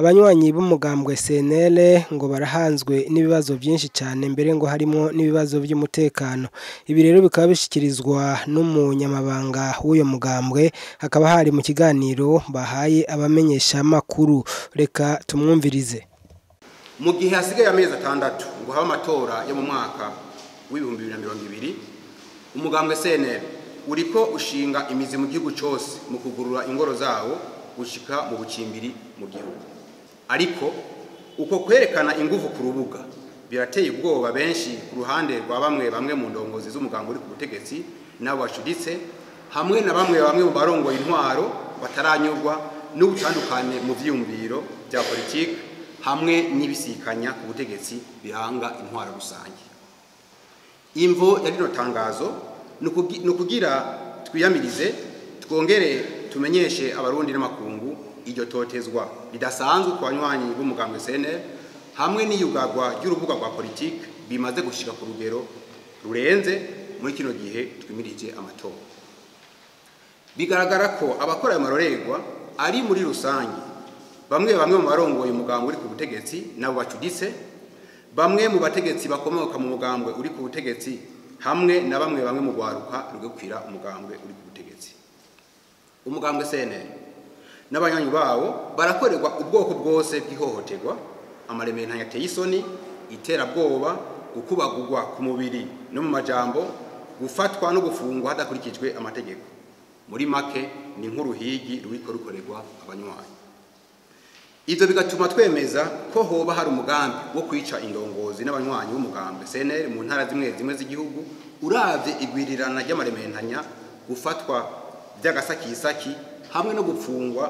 Abanywanyi b'umugambwe CNL ngo barahanzwe n'ibibazo byinshi cyane, mbere ngo harimo n'ibibazo by'umutekano. Ibi rero bikaba bishyikirizwa n'umunyamabanga w'uyo mugambwe, hakaba hari mu kiganiro bahaye abamenyesha makuru. Reka tumwumvirize. Mu gihe hasigaye amezi 6 ngo habe amatora yo mu mwaka w'2020, umugambwe CNL uriko ushinga imizi mu gihugu cyose mu kugurura ingoro zawo gushika mu bucimbiri mu gihugu. Ariko uko kwerekana inguvu ku rubuga birateye ubwoba benshi ku ruhande rwa bamwe bamwe mu ndongozi z'umugambwe uri ku butegetsi nabo bacuditse, hamwe na bamwe bamwe mu barongoye intwaro bataranyurwa n'ubutandukane mu vyiyumviro bya politiki hamwe n'ibisikanya ku butegetsi biranga intwaro rusange. Imvo ya rino tangazo nukugira twiyamirize, twongere tumenyeshe abarundi n'amakungu iryo totezwa ridasanzwe ku banywanyi b'umugambwe CNL hamwe n'iyugagwa ry'urubuga rwa politiki bimaze gushika ku rugero rurenze muri kino gihe twimirije amatora. Bigaragara ko abakora ayo marorerwa ari muri rusange bamwe bamwe mu barongoye umugambwe uri ku butegetsi nabo bacuditse, bamwe mu bategetsi bakomoka mu mugambwe uri ku butegetsi hamwe na bamwe bamwe mu gwaruka rugukwira umugambwe uri ku butegetsi. Umugambwe CNL n'abanywanyi bawo barakorerwa ubwoko bwose bw'ihohoterwa, amaremero yateye isoni, iterabwoba, gukubagurwa ku mubiri no mu majambo, gufatwa no gufungwa hadakurikijwe amategeko. Muri make ni nk'uruhigi ruriko rukorerwa abanywanyi. Ivyo bigatuma twemeza ko hoba hari umugambi wo kwica indongozi n'abanywanyi b'umugambwe CNL mu ntara zimwe zimwe z'igihugu, uravye igwirirana ry'amarementanya, gufatwa by'agasakisaki hamwe no gupfungwa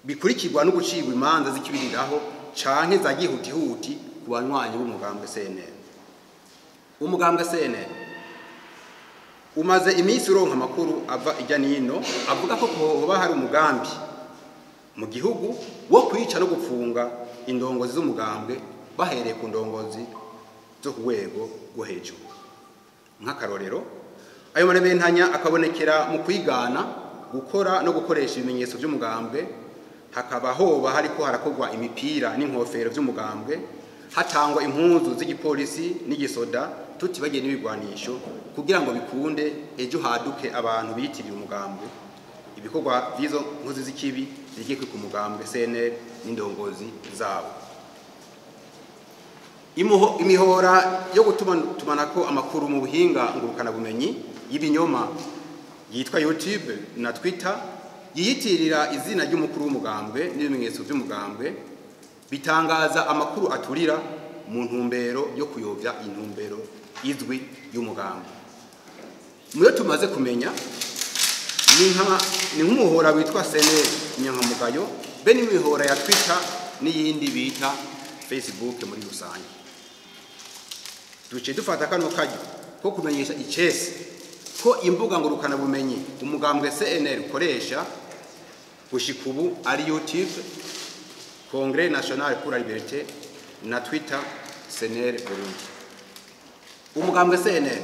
bikurikirwa no gucibwa imanza z'ikibiriraho canke za gihutihuti ku banywanyi b'umugambwe CNL. Umugambwe CNL umaze iminsi uronka amakuru ava ijya nino avuga ko hoba hari umugambi mu gihugu wo kwica no gupfunga indongozi z'umugambwe bahereye ku ndongozi zo ku rwego rwo hejuru. Nk'akarorero, ayo marementanya akabonekera mu kwigana, gukora no gukoresha ibimenyetso by'umugambwe, hakaba hoba hariko harakorwa imipira n'inkofero by'umugambwe, hatangwa impuzu z'igipolisi n'igisoda, tutibagiye n'ibigwanisho kugira ngo bikunde ejo haduke abantu bitiriye umugambwe. Ibikorwa by'izo nkozi z'ikibi zigikwe ku mugambwe CNL n'indongozi zabo. Imihora yo gutumanako amakuru mu buhinga ngurukana bumenyi y'ibinyoma yitwa YouTube na Twitter yiyitirira izina ry'umukuru w'umugambwe n'ibimenyetso by'umugambwe, bitangaza amakuru aturira mu ntumbero yo kuyobya intumbero izwi y'umugambwe. Muyo tumaze kumenya ni nk'umuhora witwa CNL Inyankamugayo be n'imihora ya Twitter n'iyindi bita Facebook muri rusange. Duce dufata kano kajyo ko kumenyesha icese ko imbuga ngurukana bumenyi umugambwe CNL ukoresha gushika ubu ari YouTube, Congrès National pour la Liberté na Twitter CNL Burundi. Umugambwe CNL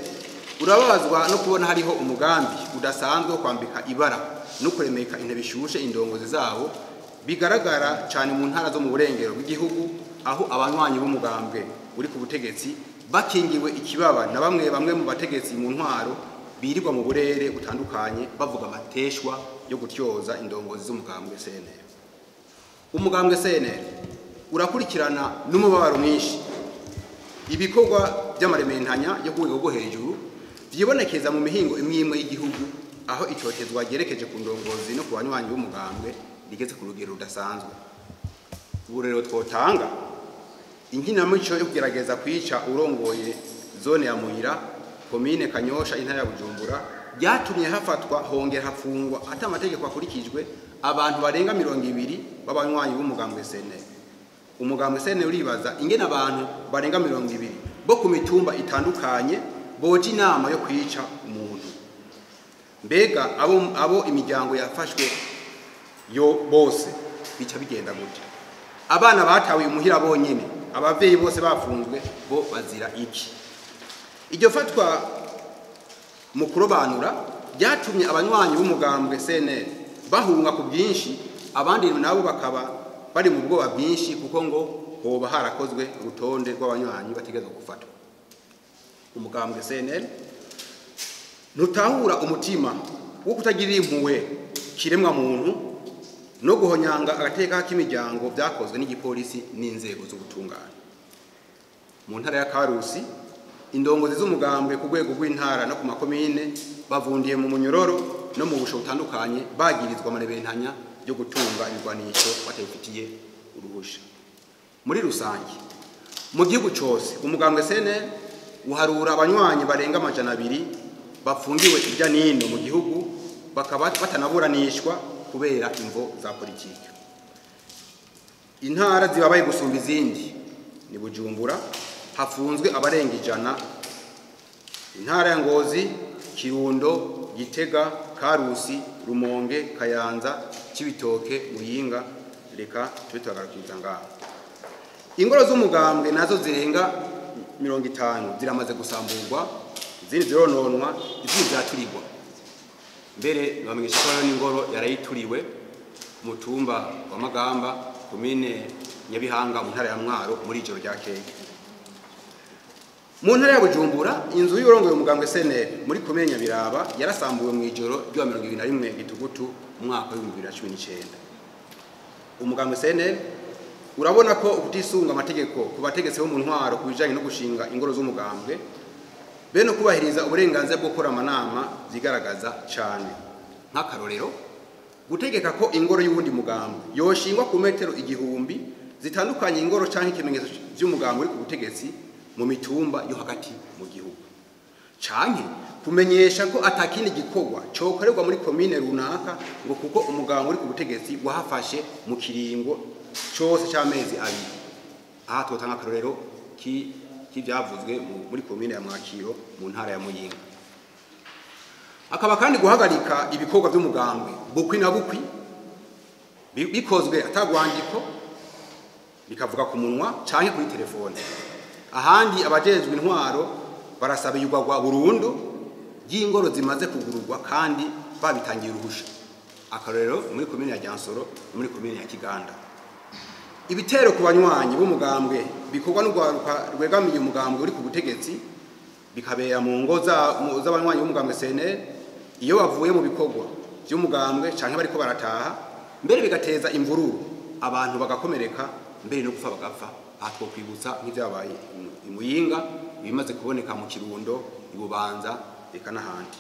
urababazwa no kubona hariho umugambi udasanzwe wo kwambika ibara no kuremeka intebe ishushe indongozi zabo, bigaragara cyane mu ntara zo mu burengero bw'igihugu aho abanywanyi b'umugambwe uri ku butegetsi bakingiwe ikibaba na bamwe bamwe mu bategetsi mu ntwaro birirwa mu burere butandukanye bavuga amateshwa yo gutyoza indongozi z'umugambwe CNL. Umugambwe CNL urakurikirana n'umubabaro mwinshi ibikorwa by'amarementanya yo ku rwego rwo hejuru vyibonekeza mu mihingo imwe imwe y'igihugu, aho icotezwa ryerekeje ku ndongozi no ku banywanyi b'umugambwe rigeze ku rugero rudasanzwe. Ubu rero twotanga inkinamico yo kugerageza kwica urongoye zone ya Muyira, komine Kanyosha, intara ya Bujumbura, byatumye hafatwa hongera hafungwa ata amategeko akurikijwe abantu barenga 20 b'abanywanyi b'umugambwe CNL. Umugambwe CNL uribaza ingene abantu barenga 20 bo ku mitumba itandukanye boje inama yo kwica umuntu. Mbega abo imiryango yafashwe yo bose bica bigenda gute? Abana batawe imuhira bonyene, abavyeyi bose bafunzwe bo bazira iki? Iryo fatwa mu kurobanura byatumye abanywanyi b'umugambwe CNL bahunga ku bwinshi, abandi nabo bakaba bari mu bwoba bwinshi kuko ngo hoba harakozwe urutonde rw'abanywanyi bategerezwa gufatwa. Umugambwe CNL ntutahura umutima wo kutagirira impuhwe kiremwa muntu no guhonyanga agateka k'imiryango byakozwe n'igipolisi n'inzego z'ubutungane. Mu ntara ya Karusi, indongozi z'umugambwe ku rwego rw'intara no ku makomine bavundiye mu munyororo no mu busho butandukanye bagirizwa amarebentanya yo gutunga ibigwanisho batabifitiye uruhusha. Muri rusange, mu gihugu cyose umugambwe CNL uharura abanywanyi barenga 200 bafungiwe irya nino mu gihugu, bakaba batanaburanishwa kubera imvo za politiki. Intara zibabaye gusumba izindi ni Bujumbura, hafunzwe abarenga 100, intara ya Ngozi, Kirundo, Gitega, Karusi, Rumonge, Kayanza, Cibitoke, Muyinga. Reka tube tuhagarukiriza ngaho. Ingoro z'umugambwe nazo zirenga 50 ziramaze gusamburwa, izindi zirononwa, izindi ziraturirwa. Mbere bamenyesha ko n'ingoro yarayituriwe ku mutumba wa Magamba, komine Nyabihanga, mu ntara ya Mwaro, muri ijoro ryakeye. Mu ntara ya Bujumbura, inzu y'urongoye umugambwe CNL muri komine Nyabiraba yarasambuwe mu ijoro rya 21 Gitugutu umwaka wa 2019. Umugambwe CNL urabona ko ukutisunga amategeko ku bategetsi bo mu ntwaro ku bijanye no gushinga ingoro z'umugambwe be no kubahiriza uburenganzira bwo gukora amanama zigaragaza cyane. Nk'akarorero, gutegeka ko ingoro y'uwundi mugambwe yoshingwa ku metero 1000 zitandukanye ingoro canke ikimenyetso vy'umugambwe uri ku butegetsi mu mitumba yo hagati mu gihugu, canke kumenyesha ko atakindi gikorwa cokorerwa muri komine runaka ngo kuko umugambwe uri ku butegetsi wahafashe mu kiringo cose c'amezi 2. Aha twotanga akarorero k'ivyavuzwe muri komine ya Mwakiro mu ntara ya Muyinga. Akaba kandi guhagarika ibikorwa by'umugambwe bukwi na bukwi bikozwe atagwandiko, bikavuga ku munwa canke kuri telefone. Ahandi abajejwe intwaro barasaba iyugagwa burundu ry'ingoro zimaze kugururwa kandi babitangiye uruhusha. Akarorero muri komine ya Ryansoro, muri komine ya Kiganda. Ibitero ku banywanyi b'umugambwe bikorwa n'urwaruka rwegamiye umugambwe uri ku butegetsi bikabera mu ngo z'abanywanyi b'umugambwe CNL iyo bavuye mu bikorwa by'umugambwe canke bariko barataha, mbere bigateza imvururu, abantu bagakomereka, mbere no gupfa bagapfa. Aha twokwibutsa nk'ivyabaye i Muyinga, ibimaze kuboneka mu Kirundo, i Bubanza, eka n'ahandi.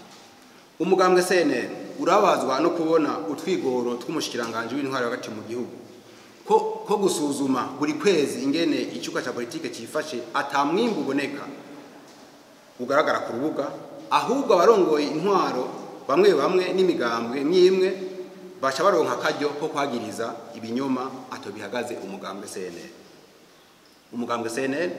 Umugambwe CNL urabazwa no kubona utwigoro tw'umushikiranganje w'intwaro hagati mu gihugu ko gusuzuma buri kwezi ingene icyuka cya politike cyifashe atamwimbu uboneka ugaragara ku rubuga, ahubwo abarongoye intwaro bamwe bamwe n'imigambwe myimwe baca baronka akaryo ko kwagiriza ibinyoma atobihagaze umugambwe CNL. Umugambwe CNL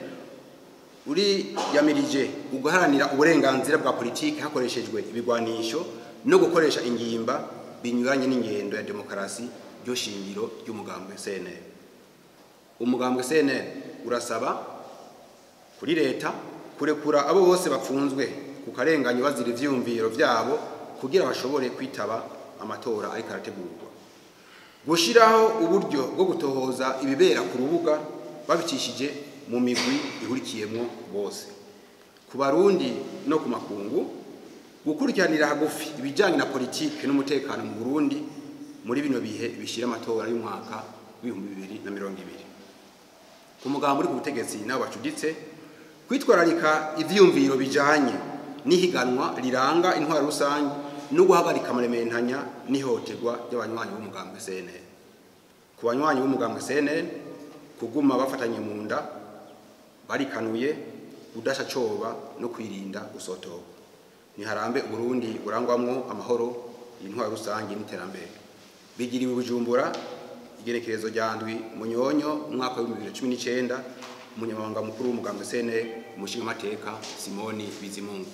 uri yamirije uguharanira uburenganzira bwa politike hakoreshejwe ibigwanisho no gukoresha ingimba binyuranye n'ingendo ya demokarasi ryo shingiro ry'umugambwe CNL. Umugambwe CNL urasaba kuri leta kurekura abo bose bapfunzwe ku karenganyo bazira ivyiyumviro vyabo kugira bashobore kwitaba amatora ariko arategurwa, gushiraho uburyo bwo gutohoza ibibera ku rubuga babicishije mu migwi ihurikiyemwo bose, ku Barundi no ku makungu, gukurikiranira hagufi ibijanye na politike n'umutekano mu Burundi muri bino bihe bishira amatora y'umwaka w'2020. Ku mugambi uri ku butegetsi nabo bacuditse kwitwararika ivyiyumviro bijanye n'ihiganwa riranga intwaro rusange no guhagarika amarementanya n'ihohoterwa ry'abanywanyi b'umugambwe CNL. Ku banywanyi b'umugambwe CNL kuguma bafatanye mu nda barikanuye kudasha coba no kwirinda gusotoka. Niharambe Burundi burangwamwo amahoro, intwaro rusange n'iterambere. Bigiriwe Bujumbura igenekerezo rya 7 Munyonyo umwaka wa 2019, umunyamabanga mukuru w'umugambwe CNL umushingamateka Simoni Bizimungu.